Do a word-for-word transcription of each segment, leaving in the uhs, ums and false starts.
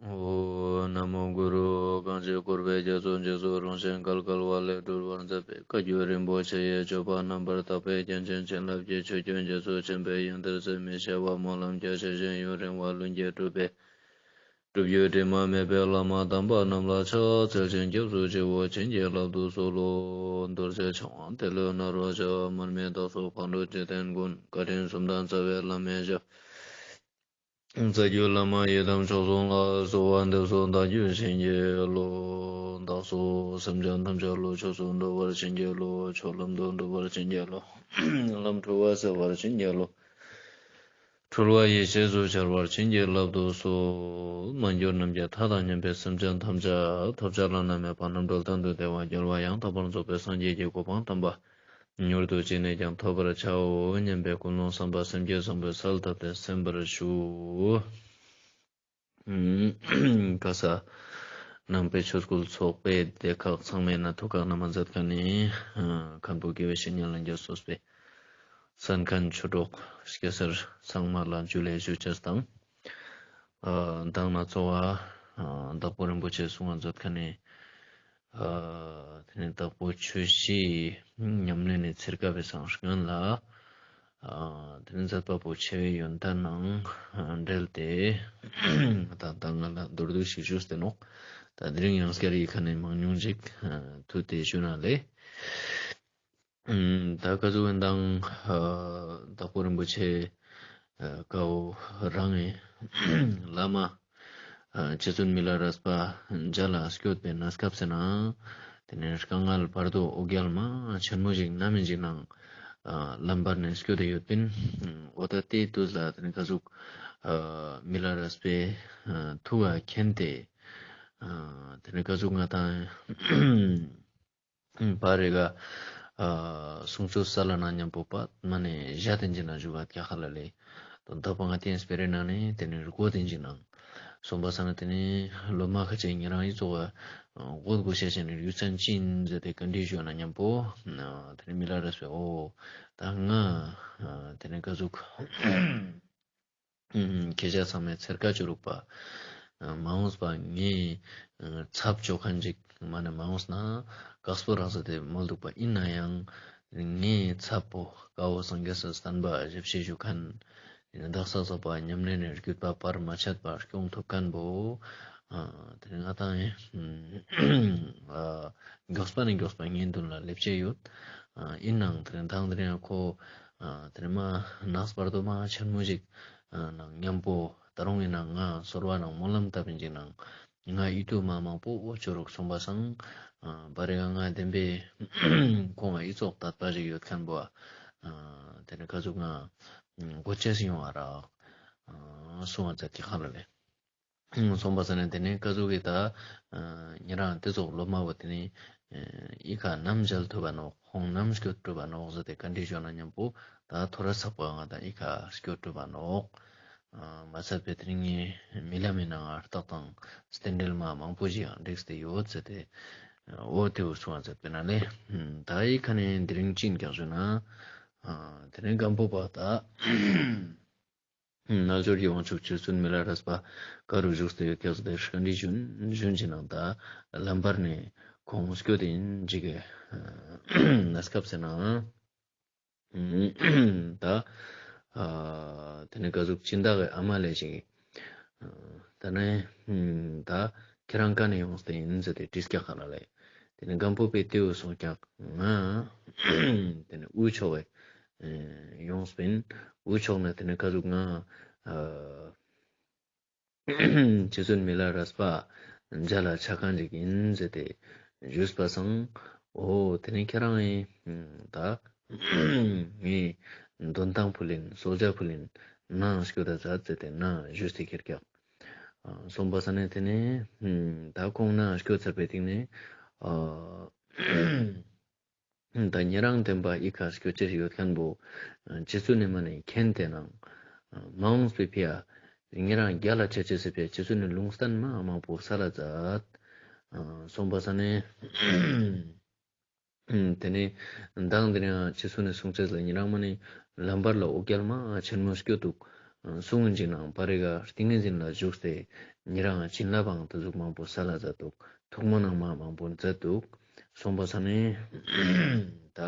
ཨོཾ་ན་མོ་གུ་རུ། གང་ཞིག་འཁོར་བའི་རྒྱ་མཚོ་འཇིགས་སུ་རུང་ཞིང་བརྒལ་དཀའ་བ་ལས་སྒྲོལ་བར་མཛད་པའི་བཀའ་བརྒྱུད་རིན་པོ་ཆེ་ཡི་སྤྱོད་པ་རྣམ་པར་དག་པའི་རྒྱན་ཅན་བྱིན་རླབས་ཀྱི་ཆུ་རྒྱུན་རྒྱ་མཚོ་ཆེན་པོའི་ཡང་མཐར་ཟད་མི་ཤེས་པ་སྨོན་ལམ་རྒྱ་ཆེ་ཞིང་ཡུན་རིང་བ་ལྷུན་གྱིས་གྲུབ་པའི་སྒྲུབ་བརྒྱུད་དྲི་མ་མེད་པའི་བླ་མ་དམ་པ་རྣམས་ལ་ཕྱག་འཚལ་ཞིང་སྐྱབས་སུ་མཆིའོ། བྱིན་གྱིས་བརླབ་ཏུ་གསོལ་ལོ། རྡོ་རྗེ་འཆང་དབང་ཏེ་ལོ་ནཱ་རོ་ཞབས། མར་མི་དྭགས་པོ་ཕག་གྲུ་འཇིག་རྟེན་མགོན། བཀའ་དྲིན་གསུམ་ལྡན་རྩ་བའི་བླ་མའི་ཞབས། རྩ་བརྒྱུད་བླ་མ་ཡི་དམ་མཆོག་གསུམ་ལ། གསོལ་བ་འདེབས་སོ་བདག་རྒྱུད་བྱིན་གྱིས་རློབས། བདག་སོགས་སེམས་ཅན་ཐམས་ཅད་བློ་ཆོས་སུ་འགྲོ་བར་བྱིན་གྱིས་རློབས། ཆོས་ལམ་དུ་འགྲོ་བར་བྱིན་གྱིས་རློབས། ལམ་འཁྲུལ་བ་སེལ་བར་བྱིན་གྱིས་རློབས། འཁྲུལ་བ་ཡེ་ཤེས་སུ་འཆར་བར་བྱིན་གྱིས་བརླབ་ཏུ་གསོལ། མ་གྱུར་ནམ་མཁའི་མཐའ་དང་མཉམ་པའི་སེམས་ཅན་ཐམས་ཅད་ཐོབ་བྱ་བླ་ན་མེད་པ་རྣམ་གྲོལ་གཏན་དུ་བདེ་བ་རྒྱལ་བ་ཡང་དག་པར་རྫོགས་པའི་སངས་རྒྱས་ཀྱི་གོ་འཕང་དམ་པ་མྱུར་དུ་ཅི་ནས་ཀྱང་ཐོབ་པར་བྱའོ་སྙམ་པའི་ཀུན་སློང་བསམ་པ་སེམས་བསྐྱེད་བཟང་པོའི་གསལ་བཏབ་སྟེ་གསན་པར་ཞུ། ཨུམ། ཁ་ས་ནང་པའི་ཆོས་སྐུལ་ཚོགས་པའི་སྡེ་ཁག་ཚང་མའི་ནང་ཐུགས་ཁག་ན་མ་མཛད་མཁན་ནི་ཨ་མཁན་པོ་དགེ་བའི་བཤེས་གཉེན་ལྷན་རྒྱས་གཙོས་པའི་གསན་མཁན་ཆོས་གྲོགས་སྐྱ་སེར་ཚང་མ་ལ་ཇུ་ལེ་ཞུ་ཅེས་དང་། ཨ་མདང་ནེ་གཙོ་བོ་ཨ་དྭགས་པོ་རིན་པོ་ཆེ་གསུང་ང་མཛད་མཁན་ནི་ཨ་དེ་ནེ་དྭགས་པོ་ཆོས་གཞིས་ཉམས་ལེན་ནི་ཚེར་ཀ་བའི་སང་སྔན་ལ་ཨ་དེ་ནེ་མཛད་པ་པོ་ཆེ་བའི་ཡོན་ཏན་ནང་འབྲེལ་ཏེ་ད་ད་ང་ལ་མདོར་བསྡུས་ཤིག་ཞུས་ཏེ་ནོག། ད་དེ་རིང་ཡང་སྐྱར་ཡི་ཁ་ནེ་མང་ཉུང་ཅིག་ཨ་ཐུག་སྟེ་ཞུ་ན་ལེ། ཨུམ། ད་ཀ་ཟུག་ཡིན་དང་ཨ་དྭགས་པོ་རིན་པོ་ཆེ་ཨ་ཀ་བོ་རང་ངི་བླ་མ་ཨ་རྗེ་བཙུན་མི་ལ་རས་པ་མཇལ་ལ་སྐྱོད་པའི་གནས་སྐབས་སེ་ན་དེ་ནེ་དཀའ་ངལ་བར་དོ་འོ་བརྒྱལ་མ་ཆེན་མོ་ཞིག་ན་མི་ཞིག་ནང་ཨ་ལམ་བར་ནེ་སྐྱོད་དེ་ཡོད་པིན། འོ་ད་དེ་དུས་ལ་དེ་ནེ་ཀ་ཟུག་ཨ་མི་ལ་རས་པའི་ཨ་ཐུགས་ཀ་མཁྱེན་ཏེ་ཨ་དེ་ནེ་ཀ་ཟུག་ང་དང་ཨུམ། པར་རེ་ག་ཨ་གསུང་ཆོས་སལ་ན་མཉམ་པོ་པ་མ་ནེ་ཞག་དེ་ཅིག་ནང་བཞུགས་ཀ་ཁ་ལ་ལེ། དོན་དག་པོ་ང་དེ་སྤེ་རའི་ནང་ནེ་དེ་ནེ་རུ་ཀོ་དེ་ཅིག་ནང་སོང་པ་སང་ན་དེ་ནེ་སློབ་མ་ཁ་ཅིག་ཉེ་རང་ཡི་ཙོགས་ཨ་གོ་དགོས་ཤེས་ཅན་ནི་རྒྱུ་མཚན་ཅི་ཡིན་ཟེར་ཏེ་བཀའ་འདྲི་ཞུ་ན་མཉམ་པོ་ཨ་དེ་ནེ་མི་ལ་རས་པས་འོ་ད་ང་ཨ་དེ་ནེ་ཀ་ཟུག་ཁྱེད་ཅག་ཚང་མའི་ཚེར་ཀ་ཅོ་རུག་པ་མ་འོངས་པ་ངའི་ཚབ་ཅོ་མཁན་ཅིག་མ་ནེ་མ་འོངས་ན་དཀགས་པོ་རག་ས་དེ་མོལ་འདུག་པ། ཡིན་ན་ཡང་ངའི་ཚབ་པོ་ཀ་བོ་སངས་རྒྱས་སི་བསྟན་པ་ཞབས་ཕྱི་ཞུ་མཁན་དག་ས་ཚོགས་པ་ཉམས་ལེན་ནི་བརྒྱུད་པ་བར་མ་ཆད་པ་སྐྱོང་ཐུབ་མཁན་པོ་ཨ་དེ་ནེ་ང་དང་ཨ་མགྱོགས་པ་ནེ་མགྱོགས་པ་ངའི་མདུན་ལ་སླེབས་ཅེས་ཡོད། ཨ་ཡིན་ནའང་དེ་ནེ་མདང་དེ་རིང་ཁོ་ཨ་དེ་ནེ་མ་ནགས་བར་དོ་མ་ཆེན་མོ་ཞིག་ཨ་ནང་མཉམ་པོ་ད་རུང་ཡིན་ན་ང་གསོལ་བ་ནང་སྨོན་ལམ་བཏབ་པིན་ཅིག་ནང་ང་ཡིད་དུ་མ་མང་པོ་འོ་ཅོ་རུག་སོང་པ་སང་ཨ་པར་རེ་ག་ང་བདེན་པའི་ཁོང་ང་ཡི་ཙོགས་དད་པ་ཞིག་ཡོད་མཁན་པོ་ཨ་དེ་ནེ་ཀ་ཟུག་ང་གོ་ཅེས་ཡོང་བ་རག་ཨ་གསུང་བ་མཛད་དེ་ཁ་ལ་ལེ། སོང་པ་ས་ནེ་དེ་ནེ་ཀ་ཟུག་གི་ད་ཨ་ཉེ་རང་དེ་ཙོགས་སློབ་མ་བོ་དེ་ནེ་ཨ་ཡི་ཁ་ནམ་མཇལ་ཐུབ་བ་ནོག། ཁོང་ནམ་སྐྱོད་ཐུབ་བ་ནོག་ཟེར་ཏེ་བཀའ་འདྲི་ཞུ་ན་མཉམ་པོ་ད་ཐོ་རེ་ཚག་པ་ང་དང་ཡི་ཁ་སྐྱོད་ཐུབ་བ་ནོག། ཨ་མ་ཚད་པའི་དེ་རིང་ངའི་རྨི་ལམ་མི་ནང་ང་རྟགས་དང་རྟེན་འབྲེལ་མ་མང་པོ་ཞིག་ཡང་འགྲིགས་ཏེ་ཡོད་ཟེར་ཏེ་འོ་དེ་བོ་གསུང་བ་མཛད་པིན་ན་ལེ། ད་ཡི་ཁ་ནེ་དེ་རིང་ཅི་ཡིན་ཀྱག་ཞུ་ན་ཨ་དེ་རིང་སྒམ་པོ་པ་ད། རྣལ་འབྱོར་གྱི་དབང་ཕྱུག་རྗེ་བཙུན་མི་ལ་རས་པ་ཀ་རུ་བཞུགས་ཏེ་ཡོད་ཀྱག་ཟེར་ཏེ་བཀའ་འདྲི་ཞུན་ཞུན་ཅིག་ནང་ད་ལམ་བར་ནེ་ཁོང་སྐྱོད་དེ་ཡིན་ཅིག་གི་གནས་སྐབས་སེ་ན་ད་ཨ་དེ་ནེ་ཀ་ཟུག་སྦྱིན་བདག་གི་ཨ་མ་ལེ་ཞིག་ད་ནེ་ད་ཁྱེད་རང་ཀ་ནེ་ཡོངས་ཏེ་ཡིན་ཟེར་ཏེ་དྲིས་ཀྱག་ཁ་ལ་ལེ། དེ་ནེ་སྒམ་པོ་པས་དེ་བོ་གསུངས་ཀྱག་ང་དེ་ནེ་དབུས་ཕྱོགས་པའི་ཡོངས་པིན། དབུས་ཕྱོགས་ནེ་དེ་ནེ་ཀ་ཟུག་ང་ཨ་རྗེ་བཙུན་མི་ལ་རས་པ་མཇལ་ལ་ཆ་མཁན་ཅིག་ཡིན་ཟེར་ཏེ་ཞུས་པ་སང་འོ་དེ་ནེ་ཁྱེད་རང་ངི་ད་ངའི་འདོན་ཐང་ཕུལ་ཡིན་གསོལ་ཇ་ཕུལ་ཡིན་ནང་སྐྱོད་ད་མཛད་ཟེར་ཏེ་ནང་ཞུས་ཏེ་ཁྱེར་ཀྱག། སོང་པ་ས་ནེ་དེ་ནེ་ད་ཁོང་ནང་སྐྱོད་ཚར་བའི་སྟིང་ནེ་ཨ་ད་ཉེ་རང་བདེན་པ་ཡི་ཁ་སྐྱོད་ཅེས་ཡོད་མཁན་པོ་རྗེ་བཙུན་ནི་མ་ནེ་མཁྱེན་ཏེ་ནང་མ་འོངས་པའི་ཕི་ཡ་ཉེ་རང་རྒྱལ་ལ་ཆ་ཅེས་སི་ཕི་ཡ་རྗེ་བཙུན་ནི་ལུང་བསྟན་མ་མང་པོ་སལ་ལ་མཛད། སོང་པ་ས་ནེ་དེ་ནེ་མདང་དེ་རིང་རྗེ་བཙུན་ནི་གསུང་ཅེས་ལ་ཉེ་རང་མ་ནེ་ལམ་བར་ལ་འོ་བརྒྱལ་མ་ཆེན་མོ་སྐྱོད་འདུག། གསུང་ངིན་ཅིག་ནང་པར་རི་ག་ཏིང་ངེ་འཛིན་ལ་བཞུགས་ཏེ་ཉེ་རང་བྱིན་རླབས་འང་ཏེ་ཟུག་མང་པོ་སལ་ལ་མཛད་འདུག། ཐུགས་སྨོན་ནང་མ་མང་པོ་མཛད་འདུག། སོང་པ་ས་ནི་ད་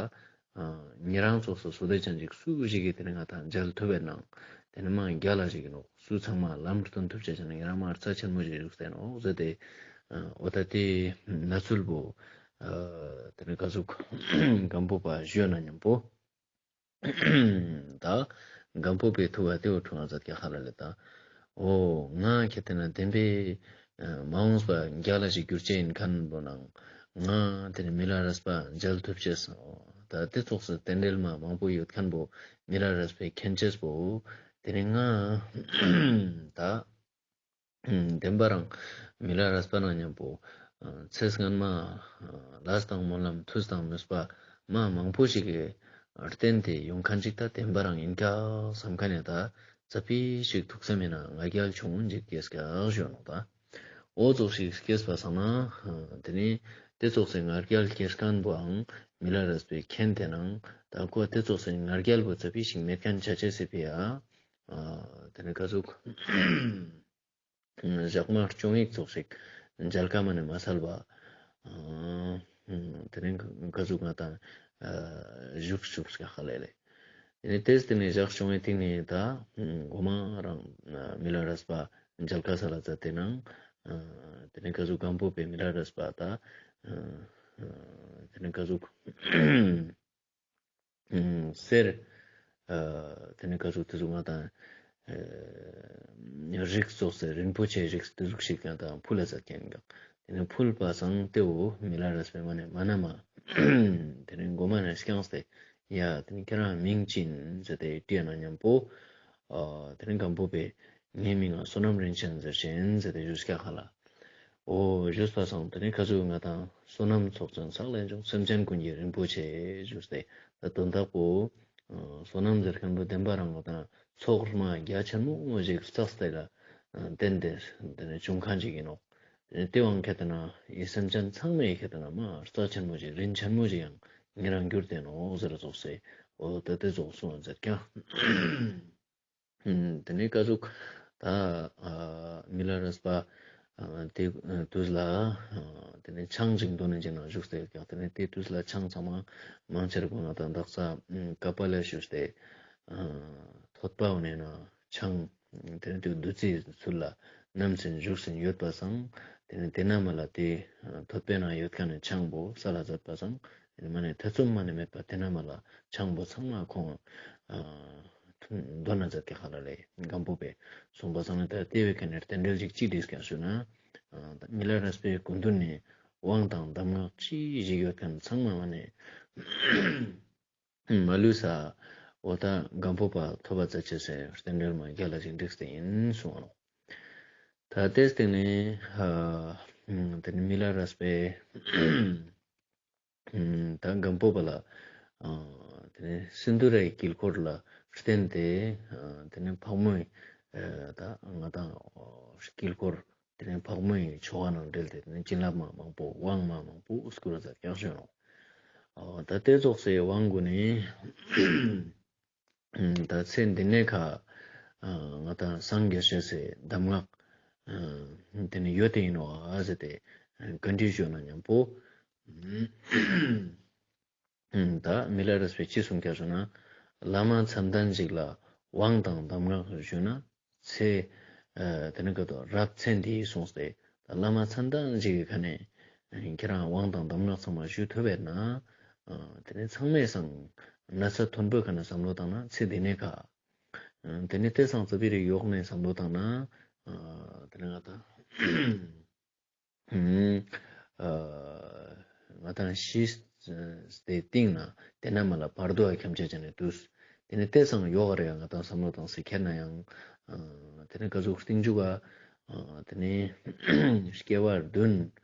ཉེ་རང་ཙོགས་སུ་སོ་དེ་ཅན་ཅིག་སུ་ཞིག་གི་ཏེ་ནེ་ང་དང་མཇལ་ཐུབ་པའི་ནང་ཏེ་ནེ་མ་རྒྱལ་ལ་ཞིག་ཡིན་ནོག། སུ་ཚང་མ་ལམ་སྟོན་ཐུབ་ཅེས་ཅན་ཉེ་རང་མ་རྩ་ཆེན་མོ་ཞིག་བཞུགས་ཏེ་ནོག་ཟེར་ཏེ། འོ་ད་ཏེ་ན་ཚུལ་བོ་ཏེ་ནེ་ག་ཟུག་སྒམ་པོ་པ་ཞུས་ན་མཉམ་པོ། ད་སྒམ་པོ་པའི་ཐུགས་ལ་ཏེ་བོ་འཁྲུངས་ས་ཀྱག་ཧ་ལ་ལེ། ད་འོ་ང་ཁྱེད་ཏེ་ན་བདེན་པའི་མ་འོངས་པ་རྒྱལ་ལ་ཞིག་གྱུར་ཅེས་ཡིན་མཁན་པོ་ནང་ང་ཏེ་ནེ་མི་ལ་རས་པ་མཇལ་ཐུབ་ཅེས། ད་ཏེ་ཙོགས་སུ་རྟེན་འབྲེལ་མ་མང་པོ་ཡོད་མཁན་པོ་མི་ལ་རས་པའི་མཁྱེན་ཅེས་པོ་ཏེ་ནེ་ང་ད་བདེན་པ་རང་མི་ལ་རས་པ་ནང་མཉམ་པོ་ཚེ་སྔན་མ་ལས་དང་སྨོན་ལམ་མཐུ་དང་ནུས་པ་མ་མང་པོ་ཞིག་གི་རྟེན་ཏེ་ཡོང་མཁན་ཅིག་ད་བདེན་པ་རང་ཡིན་ཀྱག་བསམ་མཁན་ཡང་ད་ཙ་པིག་ཞིག་ཐུགས་སེམས་ཡིན་ན་ང་རྒྱལ་ཆུང་ངུན་ཅིག་སྐྱེས་ཀྱག་ཞུ་ནོག། ད་འོ་ཙོགས་ཤིག་སྐྱེས་པ་སང་ན་ཏེ་ནེ་ཏེ་ཙོགས་སེ་ང་རྒྱལ་སྐྱེས་མཁན་པོའང་མི་ལ་རས་པའི་མཁྱེན་ཏེ་ནང་ད་ཁོ་ཏེ་ཙོགས་སེ་ང་རྒྱལ་པོ་ཙ་པིག་ཞིག་མེད་མཁན་ཆ་ཅེས་སི་ཕི་ཡ། ཏེ་ནེ་ག་ཟུག་ཞག་མ་བཅོ་ལྔ་ཙོགས་ཤིག་མཇལ་ཁ་མ་ནེ་མ་སལ་བ། ཏེ་ནེ་ག་ཟུག་ང་དང་བཞུགས་བཞུགས་ཀྱག་ཧ་ལ་ལེ། ཏེ་ནེ་ཏེས་ཏེ་ནེ་ཞག་བཅོ་ལྔའི་སྟིང་ནེ་ད་གོ་མ་རང་མི་ལ་རས་པ་མཇལ་ཁ་སལ་ལ་མཛད་དེ་ནང་ཏེ་ནེ་ག་ཟུག་སྒམ་པོ་པའི་མི་ལ་རས་པ་ད་ཏེ་ནེ་ག་ཟུག་གསེར། ཏེ་ནེ་ག་ཟུག་ཏེ་ཟུག་ང་དང་རིགས་ཙོགས་སེ་རིན་པོ་ཆེའི་རིགས་ཏེ་ཟུག་ཞིག་ང་དང་ཕུལ་ལ་མཛད་མཁན་ཀྱག། ཏེ་ནེ་ཕུལ་བ་སང་ཏེ་བོ་མི་ལ་རས་པའི་མ་ནེ་མ་ན་མ་ཏེ་ནེ་གོ་མ་ནེ་སྐྱངས་ཏེ་ཡ་ཏེ་ནེ་ཁྱེད་རང་མིང་ཅི་ཡིན་ཟེར་ཏེ་དྲིས་ན་མཉམ་པོ་ཏེ་ནེ་སྒམ་པོ་པས་ངའི་མིང་ང་བསོད་ནམས་རིན་ཆེན་ཟེར་ཅེས་ཡིན་ཟེར་ཏེ་ཞུས་ཀྱག་ཧ་ལ། འོ་ཞུས་པ་སང་ཏེ་ནེ་ག་ཟུག་ང་དང་བསོད་ནམས་ཚོགས་ཚང་ས་ལ་འབྱུང་སེམས་ཅན་ཀུན་གྱི་རིན་པོ་ཆེ་ཞུས་ཏེ་ད་དོན་དག་པོ་བསོད་ནམས་ཟེར་མཁན་པོ་བདེན་པ་རང་ང་དང་ཚོགས་མ་རྒྱ་ཆེན་མོ་ཞིག་བསགས་ཏེ་ལ་བརྟེན་ཏེ་ཏེ་ནེ་བྱུང་མཁན་ཅིག་ཡིན་ནོག། ཏེ་བོའང་ཁྱེད་ཏེ་ན་ཡི་སེམས་ཅན་ཚང་མའི་ཁྱེད་ཏེ་ན་མ་རྩ་ཆེན་མོ་ཞིག་རིན་ཆེན་མོ་ཞིག་ཡང་ཉེ་རང་གྱུར་ཏེ་ནོག་ཟེར་ཙོགས་སེ་འོ་ད་ཏེ་ཙོགས་གསུངས་མཛད་ཀྱག། ཏེ་ནེ་ག་ཟུག་ད་མི་ལ་རས་པ་ཏེ་དུས་ལ་ཏེ་ནེ་ཆང་ཅིག་འདོན་ནེ་ཅིག་ནང་བཞུགས་ཏེ་ཡོད་ཀྱག། ཏེ་ནེ་ཏེ་དུས་ལ་ཆང་ཚང་མ་མང་ཆེ་རིགས་ང་དང་དག་ས་ཀ་པ་ལ་ཞུས་ཏེ་ཐོད་པ་འོ་ནེ་ན་ཆང་ཏེ་ནེ་ཏེ་བདུད་རྩིའི་ཚུལ་ལ་བསྣམས་ཏེ་བཞུགས་ཏེ་ཡོད་པ་སང་ཏེ་ནེ་ཏེ་ན་མ་ལ་ཏེ་ཐོད་པའི་ནང་ཡོད་མཁན་ནི་ཆང་པོ་སལ་ལ་མཛད་པ་སང་ཏེ་ནེ་མ་ནེ་ཐེ་ཚོམ་མ་ནེ་མེད་པ་ཏེ་ན་མ་ལ་ཆང་པོ་ཚང་མ་ཁོང་འདོན་ན་མཛད་ཀྱག་ཧ་ལ་ལེ། སྒམ་པོ་པས་གསུངས་པ་སང་ན་ད་ཏེ་བོའི་ཁ་ནེ་རྟེན་འབྲེལ་ཅིག་ཅི་འདྲ་ཀྱག་ཞུ་ན་མི་ལ་རས་པའི་སྐུ་མདུན་ནེ་དབང་དང་གདམས་ངག་ཅི་ཞིག་ཡོད་མཁན་ཚང་མ་མ་ནེ་མ་ལུས་ས་འོ་ད་སྒམ་པོ་པ་ཐོབ་པ་ཙ་ཆེ་སེ་རྟེན་འབྲེལ་མ་རྒྱལ་ལ་ཞིག་འགྲིགས་ཏེ་ཡིན་གསུངས་ནོག། ད་ཏེའི་སྟེང་ནེ་ཏེ་ནེ་མི་ལ་རས་པའི་ད་སྒམ་པོ་པ་ལ་ཏེ་ནེ་སིནྡྷུ་རའི་དཀྱིལ་འཁོར་ལ་བརྟེན་ཏེ་ཏེ་ནེ་ཕག་མོའི་ད་ང་དང་དཀྱིལ་འཁོར་ཏེ་ནེ་ཕག་མོའི་ཆོ་ག་ནང་འབྲེལ་ཏེ་ཏེ་ནེ་བྱིན་རླབས་མ་མང་པོ་དབང་མ་མང་པོ་བསྐུར་ཟེར་ཀྱག་ཞུ་ནོག། ད་ཏེ་ཙོགས་སེ་དབང་གུན་ནི་ད་ཚེ་འདི་ནེ་ཁ་ང་དང་སངས་རྒྱས་ཤེས་སི་གདམས་ངག་ཏེ་ནེ་ཡོད་དེ་ཡིན་ནོག་ཨ་ཟེར་ཏེ་བཀའ་འདྲི་ཞུ་ན་མཉམ་པོ། ད་མི་ལ་རས་པས་ཅི་གསུངས་ཀྱག་ཞུ་ན། བླ་མ་མཚན་ལྡན་ཞིག་ལ་དབང་དང་གདམས་ངག་ཞུ་ན་ཚེ་ཏེ་ནེ་ག་ཏོ་རབ་ཚེ་འདིའི་གསུངས་ཏེ་ད་བླ་མ་མཚན་ལྡན་ཞིག་གི་ཁ་ནེ་ཁྱེད་རང་དབང་དང་གདམས་ངག་ཚང་མ་ཞུ་ཐུབ་པས་ན་ཏེ་ནེ་ཚང་མའི་སང་ན་ཚ་མཐོན་པོའི་ཁ་ནེ་བསམ་བློ་བཏང་ན་ཚེ་འདི་ནེ་ཁ་ཏེ་ནེ་ཏེ་སང་ཙ་པིག་རེ་ཡོག་ནེ་བསམ་བློ་བཏང་ན་ཏེ་ནེ་ང་དང་ང་དང་ཤི་སྟེ་སྟིང་ནེ་ཏེ་ན་མ་ལ་བར་དོ་ཡ་ཁྱམས་ཆེ་ཆ་ནེ་དུས་ཏེ་ནེ་ཏེ་སང་ཡོག་རེ་ང་དང་བསམ་བློ་བཏང་སེ་ཁྱེར་ན་ཡང་ཏེ་ནེ་ག་ཟུག་རྟིང་མཇུག་ག་ཏེ་ནེ་སྐྱེ་བ་བདུན་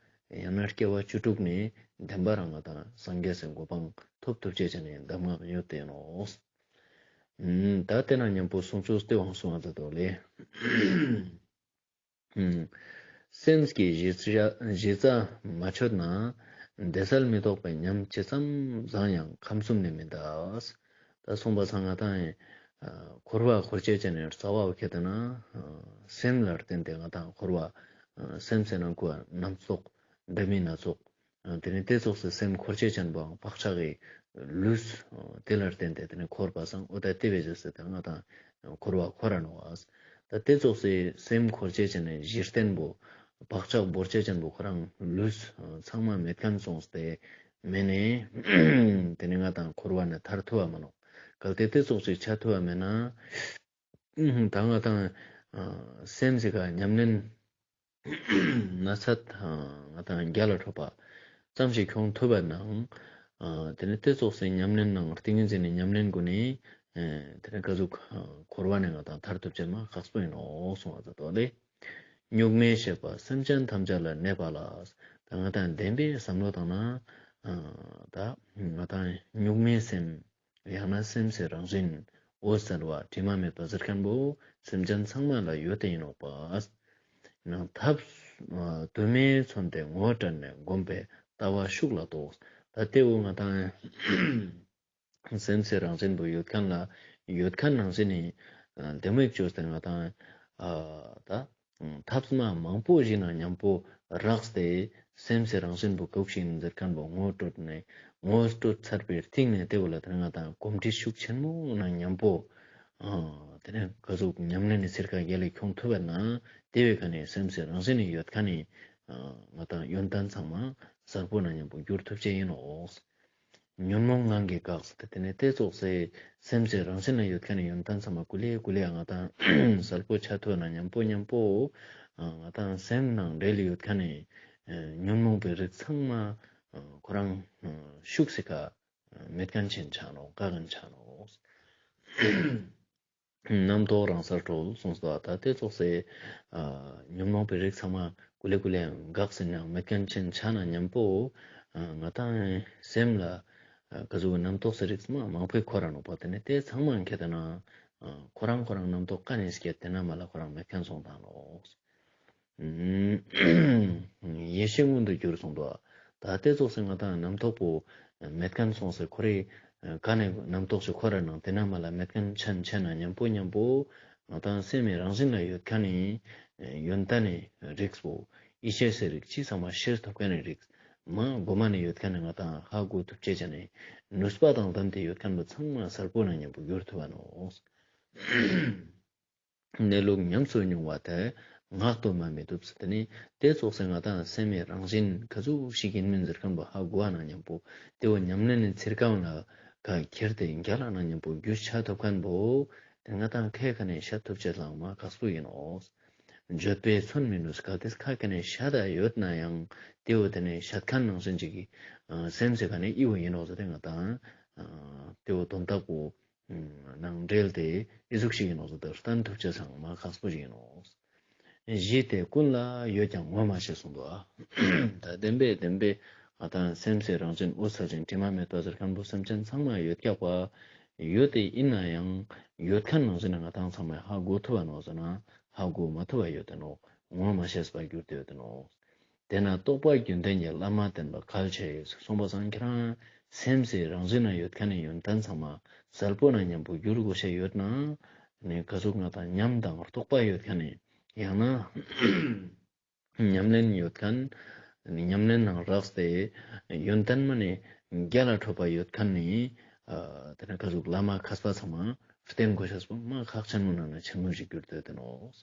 ཡང་ན་སྐྱེ་བ་བཅུ་དྲུག་ནེ་བདེན་པ་རང་ང་དང་སངས་རྒྱས་སི་གོ་འཕང་ཐོབ་ཐུབ་ཅེས་ཅན་ནི་གདམས་ངག་ཡོད་དེ་ནོག། ད་ཏེ་ན་མཉམ་པོ་གསུང་ཆོས་ཏེ་བོ་གསུང་བ་མཛད་དོ་ལེ། སེམས་ཀྱི་གཞི་རྩ་གཞི་རྩ་མ་ཆོད་ན། བདེ་གསལ་མི་རྟོགས་པའི་ཉམས་ཇི་ཙམ་བཟང་ཡང་ཁམས་གསུམ་ནི་མི་འདའ། ད་གསུངས་པ་སང་ང་དང་ འཁོར་བ་འཁོར་ཅེས་ཅན་ནི་རྩ་བ་བོ་ཁྱེར་ཏེ་ན་སེམས་ལ་བརྟེན་ཏེ་ང་དང་འཁོར་བ་སེམས་སི་ནང་ཁུ་བ་རྣམ་རྟོག་འདྲ་མིན་སྣ་ཚོགས། དེ་ནས་དེ་ཙོགས་སི་སེམས་འཁོར་ཅེས་ཅན་པོའང་བག་ཆགས་ཀྱི་ལུས་དེ་ལ་བརྟེན་ཏེ་དེ་ནས་འཁོར་བ་སང་འོ་ད་དེ་བས་ཟེར་ཏེ་ང་དང་འཁོར་བ་འཁོར་ར་ནོག་ཨ། ད་དེ་ཙོགས་སི་སེམས་འཁོར་ཅེས་ཅན་ནི་གཞི་རྟེན་པོ་བག་ཆགས་བོར་ཅེས་ཅན་པོ་ཁོ་རང་ལུས་ཚང་མ་མེད་མཁན་སོང་སྟེ་མེད་ནས་དེ་ནས་ང་དང་འཁོར་བ་ནས་ཐར་ཐུབ་བ་མ་ནོག་གལ་ཏེ་དེ་ཙོགས་ཅིག་ཆ་ཐུབ་བ་མེད་ན། ད་ང་དང་སེམས་སི་ཀ་ཉམས་ལེན་ན་ཚད་ང་དང་རྒྱལ་ལ་འཕྲོད་པ་ཙམ་ཞིག་ཁྱོང་ཐུབ་པ་ནང་། དེ་ནས་དེ་ཙོགས་སི་ཉམས་ལེན་ནང་ཏིང་ངེ་འཛིན་ནི་ཉམས་ལེན་གུན་ནི་དེ་ནས་ག་ཟུག་འཁོར་བ་ནས་ང་དང་ཐར་ཐུབ་ཅེས་མ་ཁག་པོ་ཡིན་ནོག་གསུངས་པ་ད་དོ་ལེ། གཉུག་མའི་ཤེས་པ་སེམས་ཅན་ཐམས་ཅད་ལ་གནས་པ་ལ། ད་ང་དང་བདེན་པའི་བསམ་བློ་བཏང་ན་ད་ང་དང་གཉུག་མའི་སེམས། ཡང་ན་སེམས་སི་རང་བཞིན་འོད་གསལ་བ་དྲི་མ་མེད་པ་ཟེར་མཁན་པོ་སེམས་ཅན་ཚང་མ་ལ་ཡོད་དེ་ཡིན་ནོག་པ། ཡང་ཐབས་དུ་མས་མཚོན་ཏེ་ངོ་སྤྲད་ནས་བསྒོམས་པས་ལྟ་བ་ཤུགས་ལ་རྟོགས། ད་དེ་བོ་ང་དང་སེམས་སི་རང་བཞིན་པོ་ཡོད་མཁན་ལ་ཡོད་མཁན་ནང་བཞིན་ནི་ལྡེ་མིག་བཅོས་ཏེ་ང་དང་ད། ཐབས་མ་མང་པོ་ཞིག་ནང་མཉམ་པོ་རགས་ཏེ་སེམས་སི་རང་བཞིན་པོ་ག་ཟུག་ཞིག་ཡིན་ཟེར་མཁན་པོ་ངོ་སྤྲོད་ནས་ངོ་སྤྲོད་ཚར་བའི་རྟིང་ནས་དེ་བོ་ལ་དེ་ང་དང་གོམས་འདྲིས་ཤུགས་ཆེན་མོ་ནང་མཉམ་པོ་དེ་ནས་ག་ཟུག་ཉམས་ལེན་ནི་ཚིར་ཁ་རྒྱལ་ལ་ཁྱོང་ཐུབ་པ་ན་དེ་བས་ཀ་ནས་སེམས་སི་རང་བཞིན་ནི་ཡོད་མཁན་ནི་ང་དང་ཡོན་ཏན་ཚང་མ་གསལ་པོ་ནང་མཉམ་པོ་འགྱུར་ཐུབ་ཅེས་ཡིན་ནོག་ཉོན་མོངས་ངང་གིས་འགགས་ཟེར་ཏེ་དེ་ནས་དེ་ཙོགས་སེ་སེམས་སི་རང་བཞིན་ལ་ཡོད་མཁན་ནི་ཡོན་ཏན་ཚང་མ་ཀུ་ལེ་ཀུ་ལེ་ང་དང་གསལ་པོ་ཆ་ཐུབ་ན་མཉམ་པོ་མཉམ་པོ་ང་དང་སེམས་ནང་འབྲེལ་ཡོད་མཁན་ནི་ཉོན་མོངས་པའི་རིགས་ཚང་མ་ཁོ་རང་ཤུགས་སི་ཀ་མེད་མཁན་ཆེན་ཆ་ནོག་འགག་མཁན་ཆ་ནོག་རྣམ་རྟོག་རང་སར་གྲོལ་གསུངས་སོ། ད་དེ་ཙོགས་སེ་ཉོན་མོངས་པའི་རིགས་ཚང་མ་ཀུ་ལེ་ཀུ་ལེ་འགག་ཟིན་ཡང་མེད་མཁན་ཆེན་ཆ་ན་མཉམ་པོ་ང་དང་སེམས་ལ་ག་ཟུག་རྣམ་རྟོག་སི་རིགས་མ་མང་པོའི་འཁོར་ར་ནོག་པ། དེ་ནས་དེ་ཚང་མ་ཁྱེར་ཏེ་ན་ཁོ་རང་ཁོ་རང་རྣམ་རྟོག་ཀ་ནས་སྐྱེད་དེ་ན་མ་ལ་ཁོ་རང་མེད་མཁན་སོང་དང་ནོག་ཡེ་ཤེས་མངོན་དུ་གྱུར་གསུངས་འདུག་ད་དེ་ཙོགས་སེ་ང་དང་རྣམ་རྟོག་པོ་མེད་མཁན་སོང་སེ་ཁོ་རེ་ག་ནས་རྣམ་རྟོག་ཞིག་འཁོར་ར་ནང་དེ་ན་མ་ལ་མེད་མཁན་ཆ་ན་མཉམ་པོ་མཉམ་པོ་ང་དང་སེམས་མི་རང་བཞིན་ལ་ཡོད་མཁན་ནི་ཡོན་ཏན་ནི་རིགས་པོ་ཡེ་ཤེས་སི་རིགས་ཅི་ཚང་མ་ཤེས་ཐུབ་མཁན་ནི་རིགས་མ་གོ་མ་ནས་ཡོད་མཁན་ནི་ང་དང་ཧ་གོ་ཐུབ་ཅེས་ཅན་ནི་ནུས་པ་དང་ལྡན་ཏེ་ཡོད་མཁན་པོ་ཚང་མ་གསལ་པོ་ན་མཉམ་པོ་གྱུར་ཐུབ་བ་ནོག་གནས་ལུགས་ཉམས་སུ་མྱོང་བ་དེ་ངག་ཏུ་སྨྲ་མི་བཏུབ་ཟེར་ཏེ་ནི་དེ་ཙོགས་སེ་ང་དང་སེམས་མི་རང་བཞིན་ག་ཟུག་ཞིག་ཡིན་མིན་ཟེར་མཁན་པོ་ཧ་གོ་བ་ན་མཉམ་པོ་དེ་བོ་ཉམས་ལེན་ནི་ཚིར་ཀ་བོ་ལ་ཁ་ཁྱེར་ཏེ་རྒྱལ་ལ་ན་མཉམ་པོ་རྒྱུས་ཆ་ཐུབ་མཁན་པོ་དེ་ང་དང་ཁ་ཁ་ནས་བཤད་ཐུབ་ཅེས་ལའང་མ་ཁག་པོ་ཡིན་ནོག་བརྗོད་པས་མཚོན་མི་ནུས། གལ་ཏེ་ཁ་ཁ་ནས་བཤད་ད་ཡོད་ན་ཡང་དེ་བོ་དེ་ནས་བཤད་མཁན་ནང་བཞིན་ཅིག་གི་སེམས་སི་ཀ་ནས་ཨི་བོ་ཡིན་ནོག་ཟེར་ཏེ་ང་དང་དེ་བོ་དོན་དག་པོ། ནང་འབྲེལ་ཏེ་ཨི་ཟུག་ཞིག་ཡིན་ནོག་ཟེར་ཏེ་བསྟན་ཐུབ་ཅེས་སང་མ་ཁག་པོ་ཞིག་ཡིན་ནོག་གཞི་དེ་ཀུན་ལ་ཡོད་ཀྱང་ངོ་མ་ཤེས་གསུངས་འདུག་ད་བདེན་པས་བདེན་པས་ང་དང་སེམས་སི་རང་བཞིན་འོད་གསལ་ཅན་དྲི་མ་མེད་པ་ཟེར་མཁན་པོ་སེམས་ཅན་ཚང་མ་ཡོད་ཀྱག་པ་ཡོད་དེ་ཡིན་ན་ཡང་ཡོད་མཁན་ནང་བཞིན་ང་དང་ཚང་མས་ཧ་གོ་ཐུབ་བ་ནོག་ཟེར་ན་ཧ་གོ་མ་ཐུབ་བ་ཡོད་དེ་ནོག་ངོ་མ་ཤེས་པ་གྱུར་ཏེ་ཡོད་དེ་ནོག་དེས་ན་རྟོགས་པ་རྒྱུན་ལྡན་གྱི་བླ་མ་བསྟེན་པ་གལ་ཆེ་ཡོད་གསུངས་པ་སང་ཁྱེད་རང་སེམས་སི་རང་བཞིན་ན་ཡོད་མཁན་ནི་ཡོན་ཏན་ཚང་མ་གསལ་པོ་ན་མཉམ་པོ་གྱུར་དགོས་ཤེས་ཡོད་ན་ནི་ག་ཟུག་ང་དང་ཉམས་དང་རྟོགས་པ་ཡོད་མཁན་ནི་ཡང་ན་ཉམས་ལེན་ཡོད་མཁན་ནི་ཉམས་ལེན་ནང་རགས་ཏེ་ཡོན་ཏན་མ་ནི་རྒྱལ་ལ་འཕྲོད་པ་ཡོད་མཁན་ནི་དེ་ན་ག་ཟུག་བླ་མ་མཁས་པ་ཚང་མ་བསྟེན་དགོས་ཤེས་པོ་མ་ཁག་ཆེན་མོ་ནང་ན་ཆེན་མོ་ཞིག་གྱུར་ཏེ་ཡོད་དེ་ནོག་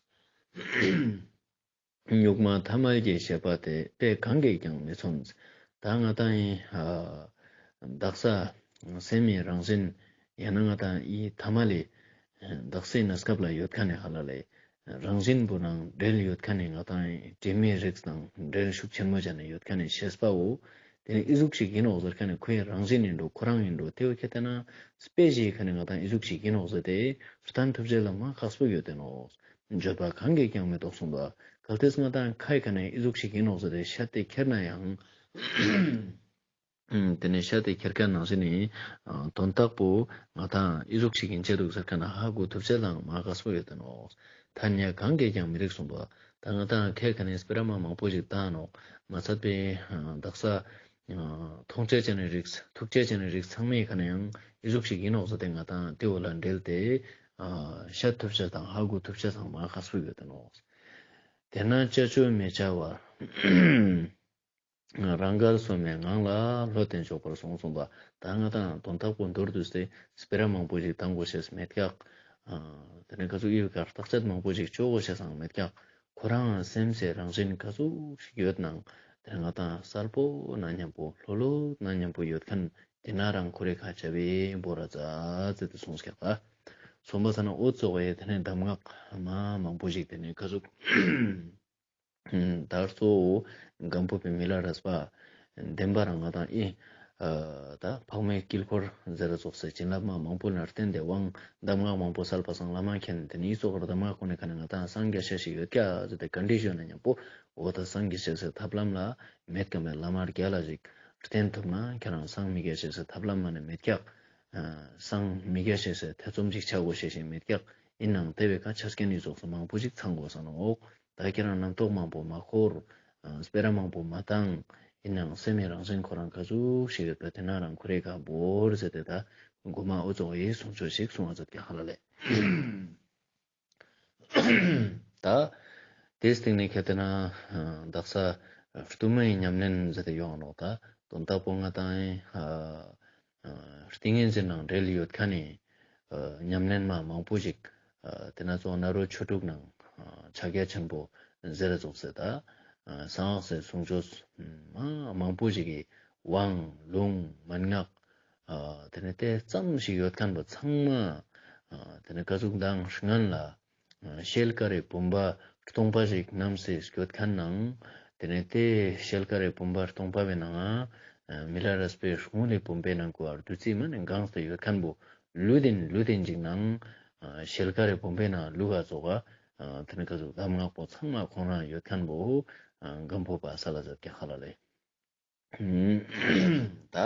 གཉུག་མ་ཐ་མལ་གྱི་ཤེས་པ་དེ་དཔེ་གང་གིས་ཀྱང་མི་མཚོན། ད་ང་དང་ཡིན་དག་ས་སེམས་མི་རང་བཞིན་ཡང་ན་ང་དང་ཡི་ཐ་མལ་ལི་དག་སའི་གནས་སྐབས་ལ་ཡོད་མཁན་ནི་ཧ་ལ་ལས་རང་བཞིན་པོ་ནང་འབྲེལ་ཡོད་མཁན་ནི་ང་དང་དྲི་མའི་རིགས་དང་འབྲེལ་ཤུགས་ཆེན་མོ་བྱས་ནས་ཡོད་མཁན་ནི་ཤེས་པ་བོ་དེ་ནི་ཨི་ཟུག་ཞིག་ཡིན་ནོག་ཟེར་མཁན་ནི་ཁོའི་རང་བཞིན་ཡིན་འགྲོ་ཁོ་རང་ཡིན་འགྲོ་དེ་བོ་ཁྱེད་ལྟ་ན་དཔེ་ཞིག་མཁན་ནི་ང་དང་ཨི་ཟུག་ཞིག་ཡིན་ནོག་ཟེར་ཏེ་བསྟན་ཐུབ་ཅེས་ལ་མ་ཁག་པོ་ཡོད་དེ་ནོག་བརྗོད་པ་གང་གིས་ཀྱང་མི་རྟོགས་གསུངས་པ། གལ་ཏེ་ང་དང་ཁ་ཡི་ཁ་ནས་ཨི་ཟུག་ཞིག་ཡིན་ནོག་ཟེར་ཏེ་བཤད་དེ་ཁྱེར་ན་ཡང་། དེ་ནས་བཤད་དེ་ཁྱེར་མཁན་ནང་བཞིན་ནི་དོན་དག་པོ་ང་དང་ཨི་ཟུག་ཞིག་ཡིན་ཆེ་འདུག་ཟེར་མཁན་ཧ་གོ་ཐུབ་ཅེས་ལའང་མ་ཁག་པོ་ཡོད་དེ་ནོག་ཐ་སྙད་གང་གིས་ཀྱང་མི་རིགས་གསུངས་པ། ད་ང་དང་ཁ་ཡི་ཁ་ནས་སྤེ་ར་མ་མང་པོ་ཞིག་བཏང་ནོག་མ་ཚད་པའི་དག་ས། མཐོང་ཅེས་ཅན་ནི་རིགས་ཐུག་ཅེས་ཅན་ནི་རིགས་ཚང་མའི་ཁ་ནས་ཡང་ཨི་ཟུག་ཞིག་ཡིན་ནོག་ཟེར་ཏེ་ང་དང་དེ་བོ་ལ་འབྲེལ་ཏེ་ ཨ་ཤད་ཐུབ་ཅེས་དང་ཧ་གོ་ཐུབ་ཅེས་ཚང་མ་ཁག་པོ་ཡོད་དེ་ནོག། དེ་ན་ཅ་ཅོ་མི་བྱ་བར། རང་འགལ་སོ་མའི་ངང་ལ་བློ་བརྟན་ཆོག་པར་གསུངས་གསུངས་པ། ད་ང་དང་དོན་དག་པོ་མདོར་བསྡུས་ཏེ་སྤེ་ར་མང་པོ་ཞིག་བཏང་དགོས་ཤེས་མེད་ཀྱག། ཨ་དེ་ནས་ཁ་ཚུགས་ཨི་བི་ཀ་བརྟག་དཔྱད་མང་པོ་ཞིག་ཅོ་དགོས་ཤེས་སང་མེད་ཀྱག། ཁོ་རང་སེམས་སི་རང་བཞིན་ཁ་ཚུགས་ཤིག་ཡོད་ནང་དེ་ནས་ང་དང་གསལ་པོ་ན་མཉམ་པོ་ལྷོད་ལྷོད་ན་མཉམ་པོ་ཡོད་མཁན་དེ་ན་རང་ཁོ་རེ་ཁ་ཆ་བའི་བོ་ར་ཙ་ཙེ་དེ་གསུངས་ཀྱག་ད། གསུངས་པ་ས་ན་འོ་ཙོགས་ཡེ་དེ་ནས་གདམས་ངག་མ་མང་པོ་ཞིག་དེ་ནས་ཁ་ཚུགས། ད་གཙོ་བོ་སྒམ་པོ་པའི་མི་ལ་རས་པ་བདེན་པ་རང་ང་དང་ཨི་ཨ་ད་འཕགས་མའི་དཀྱིལ་འཁོར་ཟེར་ར་ཙོགས་སེ་བྱིན་རླབས་མ་མང་པོ་ལ་བརྟེན་ཏེ་དབང་གདམས་ངག་མང་པོ་སལ་པ་སང་བླ་མ་མཁྱེན་དེ་ནི་ཙོགས་གདམས་ངག་ཁོ་ནི་ཁ་ནི་ང་དང་སངས་རྒྱས་ཤེས་ཤིག་ཡོད་ཀྱག་ཟེར་ཏེ་ག་འདྲི་ཞུ་ན་མཉམ་པོ་འོ་ད་སངས་རྒྱས་ཤེས་སི་ཐབས་ལམ་ལ་མེད་ཀ་མེད་བླ་མ་རྒྱལ་ལ་ཞིག་བརྟེན་ཐུབ་ན་ཁྱེད་རང་སངས་མི་རྒྱས་ཤེས་སི་ཐབས་ལམ་མ་ནི་མེད་ཀྱག། ཨ་སངས་མི་རྒྱས་ཤེས་སི་ཐེ་ཚོམ་ཞིག་ཆ་དགོས་ཤེས་ཤིག་མེད་ཀྱག། ཨིན་ནང་དེ་བས་ཀ་ཆ་རྐྱེན་ནི་ཙོགས་སུ་མང་པོ་ཞིག་ཚང་དགོས་ས་ནོག། ད་ཁྱེད་རང་རྣམ་རྟོག་མང་པོ་མ་འཁོར། ཨ་སྤེ་ར་མང་པོ་མ་བཏང་། ཨིན་ནང་སེམས་མི་རང་བཞིན་ཁོ་རང་ཁ་ཚུགས་ཤིག་ཡོད་པ་དེ་ན་རང་ཁོ་རེ་ཁ་བོར་ཟེར་ཏེ་ད་མགོ་མ་འོ་ཙོགས་ཡི་གསུང་ཆོས་ཤིག་གསུང་བ་ཛད་ཀྱག་ཧ་ལ་ལེ། ད་དེ་སྟེང་ནས་ཁྱེད་དེ་ན་ཨ་དག་ས་སྟུ་མའི་ཉམས་ལེན་ཟེར་ཏེ་ཡོང་ནོག། ད་དོན་དག་པོ་ང་དང་ཨ་ཨ་ཏིང་ངེ་འཛིན་ནང་འབྲེལ་ཡོད་ཁན་ནི་ཨ་ཉམས་ལེན་མ་མང་པོ་ཞིག་ཨ་དེ་ན་ཙོགས་ནཱ་རོ་ཆོས་དྲུག་ནང་ཨ་ཕྱག་རྒྱ་ཆེན་པོ་ཟེར་ར་ཙོགས་སེ་ད་ཨ་གསང་སྔགས་སི་གསུང་ཆོས་མ་མང་པོ་ཞིག་གི་དབང་ལུང་མན་ངག་ཨ་དེ་ནས་དེ་ཙམ་ཞིག་ཡོད་ཁན་པོ་ཚང་མ་ཨ་དེ་ནས་ཀ་ཟུག་མདང་སྔན་ལ་ཤེལ་དཀར་རི་བུམ་པ་སྟོང་པ་ཞིག་བསྣམས་སེ་སྐྱོད་ཁན་ནང་། དེ་ནས་དེ་ཤེལ་དཀར་རི་བུམ་པ་སྟོང་པ་བའི་ནང་ང་མི་ལ་རས་པའི་སྔོན་ལ་བུམ་པའི་ནང་གོ་བར་བདུད་རྩི་མ་ནས་གང་སྟེ་ཡོད་ཁན་པོ་ལུས་ལྡན་ལུས་ལྡན་ཅིག་ནང་ཤེལ་དཀར་རི་བུམ་པའི་ནང་ལུས་ག་ཙོགས་ག་དེ་ནས་ཀ་ཟུག་གདམས་ངག་པོ་ཚང་མ་ཁོང་རང་ཡོད་ཁན་པོ་སྒམ་པོ་པ་ས་ལ་ཛད་ཀྱག་ཧ་ལ་ལེ། ད་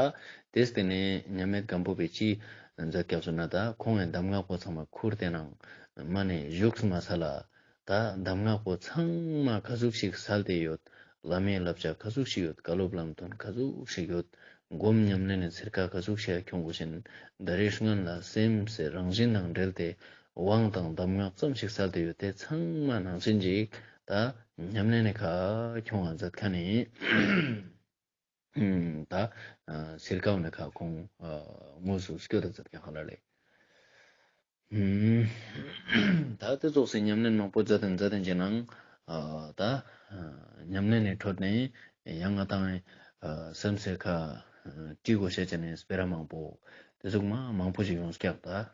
དེ་སྟེང་ནས་མཉམ་མེད་སྒམ་པོ་པའི་ཅི་ཛད་ཀྱག་ཟེར་ན་ད་ཁོང་ངི་གདམས་ངག་པོ་ཚང་མ་ཁུར་ཏེ་ནང་མ་ནས་བཞུགས་མ་ས་ལ་ད་གདམས་ངག་པོ་ཚང་མ་ཀ་ཟུག་ཞིག་སལ་ཏེ་ཡོད། བླ་མའི་བསླབ་བྱ་ཀ་ཟུག་ཞིག་ཡོད། བཀའ་སློབ་ལམ་སྟོན་ཀ་ཟུག་ཞིག་ཡོད། སྒོམ་ཉམས་ལེན་ནི་ཚིར་ཀ་ཀ་ཟུག་ཞིག་ཁྱོང་དགོས་ཤེས་ད་རེས་སྔན་ལ་སེམས་སི་རང་བཞིན་དང་འབྲེལ་ཏེ་དབང་དང་གདམས་ངག་ཙམ་ཞིག་སལ་ཏེ་ཡོད། དེ་ཚང་མ་ནང་བཞིན་ཅིག་ད་ཉམས་ལེན་ནི་ཁ་ཁྱོང་བ་ཛད་ཁན་ནི་ད་ཚིར་ཀ་བོ་ནི་ཁ་ཁོང་དངོས་སུ་སྐྱོད་ད་ཛད་ཀྱག་ཧ་ལ་ལེ། ད་དེ་ཙོགས་སི་ཉམས་ལེན་མང་པོ་ཛད་དེ་ཛད་དེ་ཅིག་ནང་ད་ཉམས་ལེན་ནི་ཁྲོད་ནས་ཡང་ང་དང་སེམས་སི་ཁ་དྲི་དགོས་ཤེས་ཅན་ནི་སྤེ་ར་མང་པོ་དེ་ཟུག་མ་མང་པོ་ཞིག་ཡོང་ཀྱག་ད།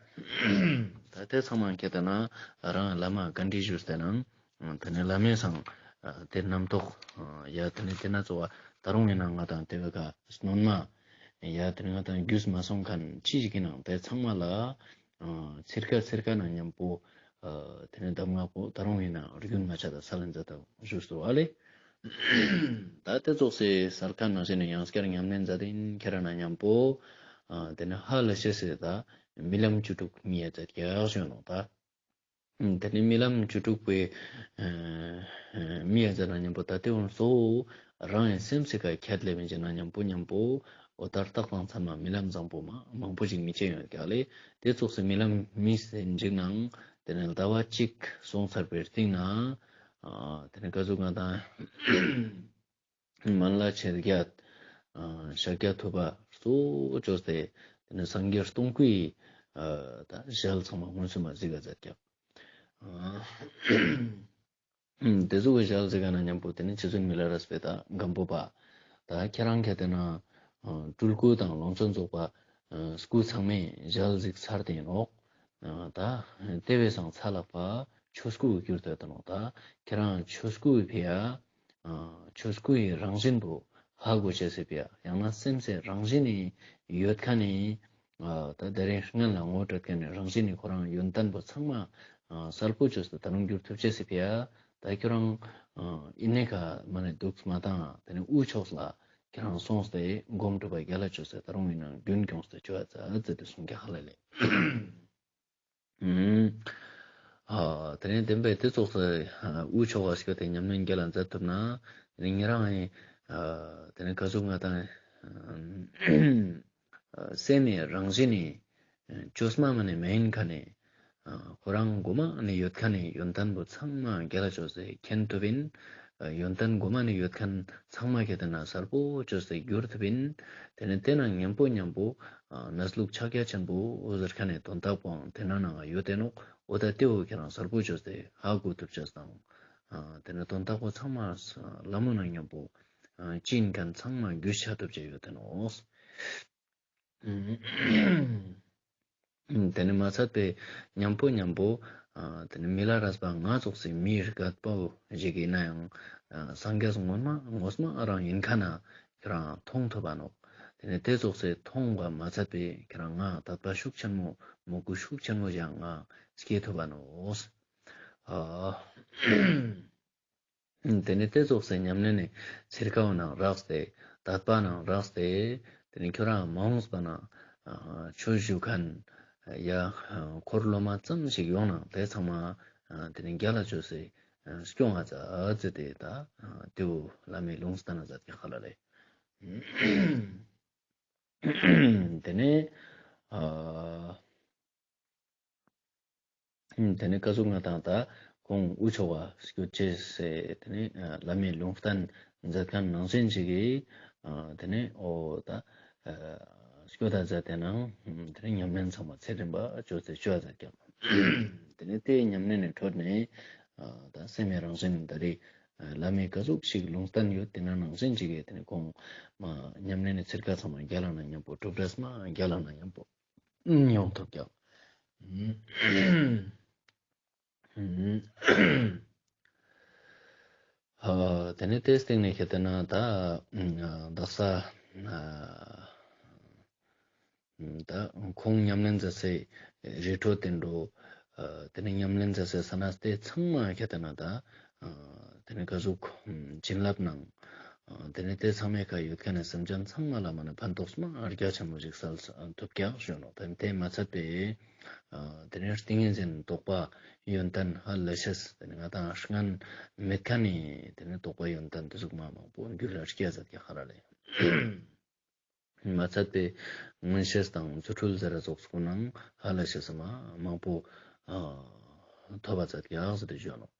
ད་དེ་ཚང་མ་ཁྱེད་དེ་ན་རང་བླ་མ་ག་འདྲི་ཞུས་ཏེ་ནང་དེ་ནས་བླ་མའི་སང་དེ་རྣམ་རྟོག་ཡ་དེ་ནས་དེ་ན་ཙོགས་ད་རུང་ཡིན་ན་ང་དང་དེ་བས་ཀ་སྣོན་མ་ཡ་དེ་ནས་ང་དང་རྒྱུས་མ་སོང་ཁན་ཅི་ཞིག་ཡིན་ནང་དེ་ཚང་མ་ལ་ཚིར་ཀ་ཚིར་ཀ་ནང་མཉམ་པོ་དེ་ནས་གདམས་ངག་པོ་ད་རུང་ཡིན་ན་རྒྱུན་མ་ཆད་ད་སལ་ལེན་ཛད་ད་ཞུས་སོ་ཨ་ལེ། ད་དེ་ཙོགས་སི་སལ་ཁན་ནང་བཞིན་ནི་ཡང་སྐྱར་ཉམས་ལེན་ཛད་དེ་ཁྱེད་རང་ནང་མཉམ་པོ་དེ་ནས་ཧ་ལས་ཤེས་སི་ད་རྨི་ལམ་བཅུ་དྲུག་རྨི་ཡ་ཛད་ཀྱག་ཞུ་ནོག་ད། དེ་ནས་རྨི་ལམ་བཅུ་དྲུག་པོའི་རྨི་ཡ་ཛད་ན་མཉམ་པོ་ད་དེ་འོང་སོ་རང་ཡང་སེམས་སི་ཀ་ཁྱད་ལས་མི་ཅན་ན་མཉམ་པོ་མཉམ་པོ་འོ་ད་རྟགས་དང་མཚན་མ་རྨི་ལམ་བཟང་པོ་མ་མང་པོ་ཞིག་རྨི་ཅེས་ཡོང་ཀྱག་ལེ། དེ་ཙོགས་སི་རྨི་ལམ་རྨིས་ཏེ་ཅིག་ནང་དེ་ནས་ཟླ་བ་གཅིག་སོང་ཚར་བའི་རྟིང་ན་དེ་ནས་ཀ་ཟུག་ང་དང་མཎྜལ་ཆོས་བརྒྱད་ཨ་ཤཱཀྱ་ཐུབ་པ་གཙོ་བོ་བཅོས་ཏེ་དེ་ནས་སངས་རྒྱས་སྟོང་སྐུའི་ཨ་ད་ཞལ་ཚང་མ་མངོན་སུམ་མ་གཟིགས་ཀ་ཛད་ཀྱག། ཨ་དེ་ཟུག་གི་ཞལ་གཟིགས་ཀ་ནང་མཉམ་པོ་དེ་ནས་རྗེ་བཙུན་མི་ལ་རས་པའི་ད་སྒམ་པོ་པ་ད་ཁྱེད་རང་ཁྱེད་དེ་ན་ཨ་སྤྲུལ་སྐུ་དང་ལོངས་སྤྱོད་རྫོགས་པ་ཨ་སྐུ་ཚང་མའི་ཞལ་གཟིགས་ཚར་ཏེ་ཡིན་ནོག། ཨ་ད་དེ་བས་སང་ཚ་ལག་པ་ཆོས་སྐུ་གྱུར་ཏེ་ཡོད་ནོག། ད་ཁྱེད་རང་ཆོས་སྐུའི་ཕི་ཡ་ཨ་ཆོས་སྐུའི་རང་བཞིན་པོ་ཧ་གོ་ཅེས་སི་ཕི་ཡ་ཡང་ན་སེམས་སི་རང་བཞིན་ནི་ཡོད་ཁན་ནི་ཨ་ད་དེ་རིང་སྔན་ལ་ངོ་སྤྲོད་ཁན་ནི་རང་བཞིན་ནི་ཁོ་རང་ཡོན་ཏན་པོ་ཚང་མ་ཨ་གསལ་པོ་བཅོས་ཏེ་ད་རུང་གྱུར་ཐུབ་ཅེས་སི་ཕི་ཡ་ད་ཁྱོད་རང་ཨ་ཨི་ནེ་ཁ་མ་ནེ་དུག་མ་བཏང་དེ་ནས་དབུས་ཕྱོགས་ལ་ཁྱེད་རང་སོང་སྟེ་སྒོམ་སྒྲུབ་པ་རྒྱལ་ལ་བཅོས་ཏེ་ད་རུང་ཡིན་ན་རྒྱུན་སྐྱོངས་ཏེ་བཅོ་ཡ་ཙ་ཙེ་དེ་གསུང་ཀྱག་ཧ་ལ་ལེ། ཨ་དེ་ནས་བདེན་པའི་དེ་ཙོགས་སུ་དབུས་ཕྱོགས་ལ་སྐྱོད་དེ་ཉམས་ལེན་རྒྱལ་ལ་མཛད་ཐུབ་ན་དེ་ནས་ཉེ་རང་ཨ་དེ་ནས་ག་ཟུག་ང་དང་ཨ་སེམས་ནི་རང་བཞིན་ནི་བཅོས་མ་མ་ནེ་མེན་ཁན་ནི་ ཁོ་རང་གོ་མ་ནེ་ཡོད་ཁན་ནི་ཡོན་ཏན་པོ་ཚང་མ་རྒྱལ་ལ་ཅོས་ཏེ་མཁྱེན་ཐུབ་ཨིན། ཡོན་ཏན་གོ་མ་ནེ་ཡོད་ཁན་ཚང་མ་ཁྱེར་ཏེ་ན་སལ་པོ་ཅོས་ཏེ་གྱུར་ཐུབ་ཨིན། ཏེ་ནེ་ཏེ་ན་ཉམ་པོ་ཉམ་པོ་ཨ་གནས་ལུགས་ཕྱག་རྒྱ་ཆེན་པོ་ཟེར་ཁན་ནི་དོན་དག་པོའང་ཏེ་ན་ནང་ཡོད་དེ་ནོག། འོ་ད་ཏེ་བོ་ཁྱེ་རང་སལ་པོ་ཅོས་ཏེ་ཧ་གོ་ཐུབ་ཅེས་དང་། ཨ་ཏེ་ནེ་དོན་དག་པོ་ཚང་མ་ལ་མོ་ནང་ཉམ་པོ་ཨ་ཅི་ཨིན་ཁན་ཚང་མ་རྒྱུས་ཆ་ཐུབ་ཅེས་ཡོད་དེ་ནོག། ཏེ་ནེ་མ་ཚད་པའི་ཉམ་པོ་ཉམ་པོ་ཨ་ཏེ་ནེ་མི་ལ་རས་པ་ང་ཙོགས་སི་མིའི་རྒད་པོ་ཞིག་ཨིན་ནའང་ཨ་སངས་རྒྱས་ངོ་མ་ངོ་མ་རང་ཨིན་ཁན་ཁྱེ་རང་མཐོང་ཐུབ་བ་ནོག། ཏེ་ནེ་ཏེ་ཙོགས་སི་མཐོང་བ་མ་ཚད་པའི་ཁྱེ་རང་ང་དད་པ་ཤུགས་ཆེན་མོ་མོས་གུས་ཤུགས་ཆེན་མོ་ཞིག་ང་སྐྱེ་ཐུབ་བ་ནོག། ཨ་ཏེ་ནེ་ཏེ་ཙོགས་སི་ཉམས་ལེན་ནི་ཚིར་ཀའོ་ནང་རགས་ཏེ་དད་པ་ནང་རགས་ཏེ་ཏེ་ནེ་ཁྱོ་རང་མ་འོངས་པ་ན་ཆོས་ཞུ་ཁན་ཡ་འཁོར་ལོ་མ་ཙམ་ཞིག་ཡོང་ན་ཏེ་ཚང་མ་ཏེ་ནེ་རྒྱལ་ལ་ཅོས་ཏེ་སྐྱོང་ང་ཛད་ཟེར་ཏེ་ད་ཏེ་བོ་བླ་མའི་ལུང་བསྟན་ན་ཛད་ཀྱག་ཧ་ལ་ལེ། ཏེ་ནེ་ཨ་ཏེ་ནེ་ཀ་ཟུག་ང་དང་ད་ཁོང་དབུ་ཆོ་ག་སྐྱོད་ཅེས་སི་ཏེ་ནེ་ཨ་བླ་མའི་ལུང་བསྟན་ཛད་ཁན་ནང་བཞིན་ཅིག་གི་ཨ་ཏེ་ནེ་འོ་ད་ཨ་སྐྱོད་ད་ཛད་དེ་ནང་ཏེ་ནེ་ཉམས་ལེན་ཚང་མ་ཚེ་རིང་པ་ཅོས་ཏེ་ཅོ་ཛད་ཀྱག། ཏེ་ནེ་ཏེ་ཉམས་ལེན་ནི་ཁྲོད་ནེ་ཨ་ད་སེམས་ཡི་རང་བཞིན་ད་རེ་ཨ་བླ་མའི་ཀ་ཟུག་ཞིག་ལུང་བསྟན་ཡོད་ཏེ་ན་ནང་བཞིན་ཅིག་གི་ཏེ་ནེ་ཁོང་མ་ཉམས་ལེན་ནི་ཚིར་ཀ་ཚང་མ་རྒྱལ་ལ་ན་ཉམ་པོ་གྲུབ་འབྲས་མ་རྒྱལ་ལ་ན་ཉམ་པོ་ཡོང་ཐུབ་ཀྱག། ཨ་ཏེ་ནེ་ཏེའི་སྟེང་ནེ་ཁྱེར་ཏེ་ན་ད་ཨ་དག་ས་ཨ་ད་ཁོང་ཉམས་ལེན་ཛད་སའི་རི་ཁྲོད་དེ་འགྲོ་ཨ་ཏེ་ནེ་ཉམས་ལེན་ཛད་སའི་ས་ན་ཏེ་ཚང་མ་ཁྱེར་ཏེ་ན་ད་ཨ་ཏེ་ནེ་ཀ་ཟུག་བྱིན་རླབས་ནང་ཨ་ཏེ་ནེ་ཏེ་ཚང་མའི་ཁ་ཡོད་ཁན་ནི་སེམས་ཅན་ཚང་མ་ལ་མ་ནེ་ཕན་ཐོགས་མ་རྒྱ་ཆེན་མོ་ཞིག་སལ་ཐུབ་ཀྱག་ཞུ་ནོག། ཏེ་ནེ་ཏེ་མ་ཚད་པའི་ཨ་ཏེ་ནེ་ཏིང་ངེ་འཛིན་རྟོགས་པ་ཡོན་ཏན་ཧ་ལས་ཤེས་ཏེ་ནེ་ང་དང་སྔན་མེད་ཁན་ནི་ཏེ་ནེ་རྟོགས་པ་ཡོན་ཏན་ཏེ་ཟུག་མ་མང་པོ་རྒྱུད་ལ་སྐྱེ་ཛད་ཀྱག་ཧ་ལ་ལེ། མ་ཚད་པའི་མངོན་ཤེས་དང་རྫུ་འཕྲུལ་ཟེར་ར་ཙོགས་སྐུ་ནང་ཧ་ལས་ཤེས་མ་མང་པོ་ཨ་ཐོབ་པ་ཛད་ཀྱག་ཟེར་ཏེ་ཞུ་ནོག།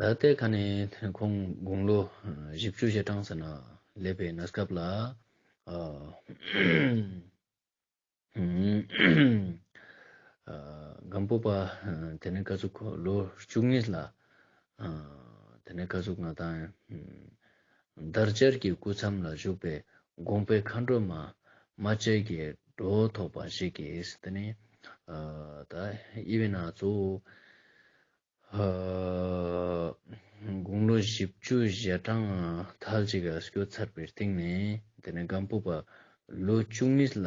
ད་ཏེ་ཁ་ནེ་ཁོང་དགུང་ལོ་བཞི་བཅུ་ཞེ་གྲངས་ཟེར་ན་ལེབས་པའི་གནས་སྐབས་ལ་ཨ་ཨ་སྒམ་པོ་པ་ཏེ་ནེ་ཀ་ཟུག་ལོ་བཅུ་གཉིས་ལ་ཨ་ཏེ་ནེ་ཀ་ཟུག་ང་དང་དར་ལྕར་གྱི་སྐུ་མཚམས་ལ་བཞུགས་པའི་དགོངས་པའི་མཁའ་འགྲོ་མ་མ་བཅས་ཀྱི་གྲོགས་ཐོབ་པ་ཞིག་གིས་ཏེ་ནེ་ཨ་ད་ཨི་བི་ན་ཙོ་ཨ་དགུང་ལོ་བཞི་བཅུ་ཞེ་གྲངས་ཐལ་ཅིག་ག་སྐྱོད་ཚར་བའི་སྟེང་ནེ་ཏེ་ནེ་སྒམ་པོ་པ་ལོ་བཅུ་གཉིས་ལ་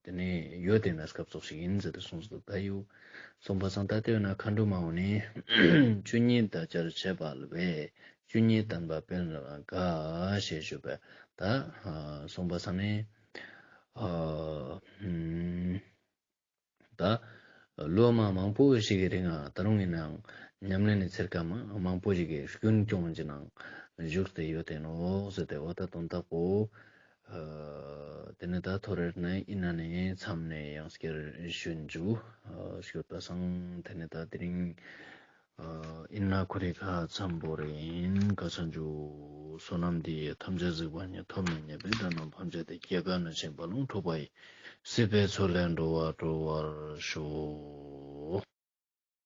ཏེ་ནེ་ཡོད་དེ་གནས་སྐབས་ཙོགས་ཤིག་ཨིན་ཟེར་ཏེ་གསུངས་སོ། ད་ཡོད་སོང་པ་སང་ད་ཏེ་ན་མཁའ་འགྲོ་མ་འོ་ནི་བཅུ་གཉིས་ད་ཅར་བྱེད་པ་ལ་བས་བཅུ་གཉིས་བསྟན་པ་སྤེལ་ལ་དགའ་ཞེས་ཞུས་པས་ད་ཨ་སོང་པ་སང་ནི་ཨ་ཨ་ད་ལོ་མ་མང་པོ་ཞིག་གི་རིང་ང་ད་རུང་ཨིན་ནའང་ཉམས་ལེན་ནི་ཚེར་ཀ་མ་མང་པོ་ཞིག་གི་རྒྱུན་སྐྱོང་ཅིག་ནང་བཞུགས་ཏེ་ཡོད་དེ་ནོག་ཟེར་ཏེ་འོ་ད་དོན་དག་པོ་ཨ་ཏེ་ནེ་ད་ཐོ་རེ་ནེ་ཨིན་ན་ནེ་མཚམས་ནེ་ཡང་སྐྱར་ཞུན་ཇུ་ཨ་ཞུ་པ་སང་ཏེ་ནེ་ད་དེ་རིང་ཨ་ཨིན་ན་ཁོ་རེ་ཁ་ཚམ་པོ་རེ་ཨིན། ཀ་ཆ་ཇུ། བསོད་ནམས་འདི་ཡིས་ཐམས་ཅད་གཟིགས་པ་ཉིད། ཐོབ་ནས་ཉེས་པའི་དགྲ་རྣམས་ཕམ་བྱས་ཏེ། སྐྱེ་རྒ་ན་འཆིའི་རྦ་ཀློང་འཁྲུགས་པ་ཡི། སྲིད་པའི་མཚོ་ལས་འགྲོ་བ་སྒྲོལ་བར་ཤོག།